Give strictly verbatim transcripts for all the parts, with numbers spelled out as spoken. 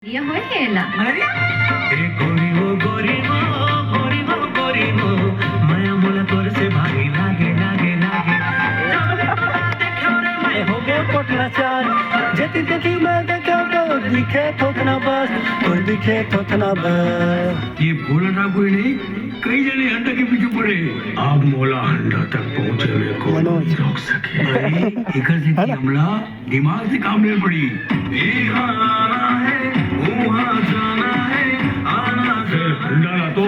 ये होय हे एला। ए गोरी वो, गोरी वो, गोरी वो, गोरी वो, मया मोला तोर से भारी लागे, लागे, लागे। जब ले तोला देखेंव रे मैं हो गे कोटला चार। जेती तेती मैं देखेंव तो दिखे थोथना बस, तोर दिखे थोथना बस। ये भोला ठाकुर ही नहीं, कई जने हंडा के पीछे पड़े हैं। अब मोला हंडा तक पहुंचे में कोई मनोज। नहीं रोक सके। भाई, एकर से है ना? हमला दिमाग से काम ले पड़ी। ये आना है, वहाँ जाना है, आना फिर हंडा ला तो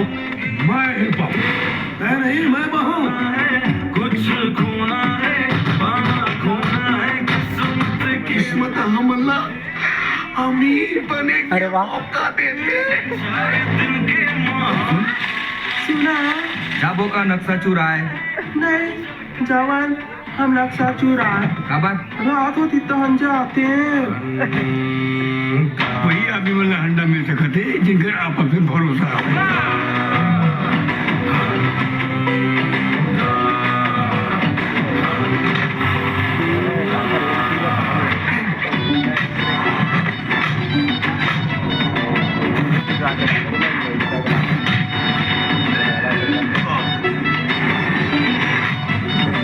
मैं ही पाऊं। मैं नहीं, मैं पाऊं। कुछ खोना है, पाना खोना है, किस्मत की किस्मत हमला अमीर बने अरे वाह। मौका देते। सुना, जाबो का नक्शा चुराए? नहीं जवान, हम नक्शा चुराए। काबर? रात होती तो हम जाते। वही आदमी वाला हंडा मिल सकते, जिनकर आपस में भरोसा हो।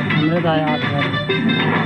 हमरे दाई आत हे।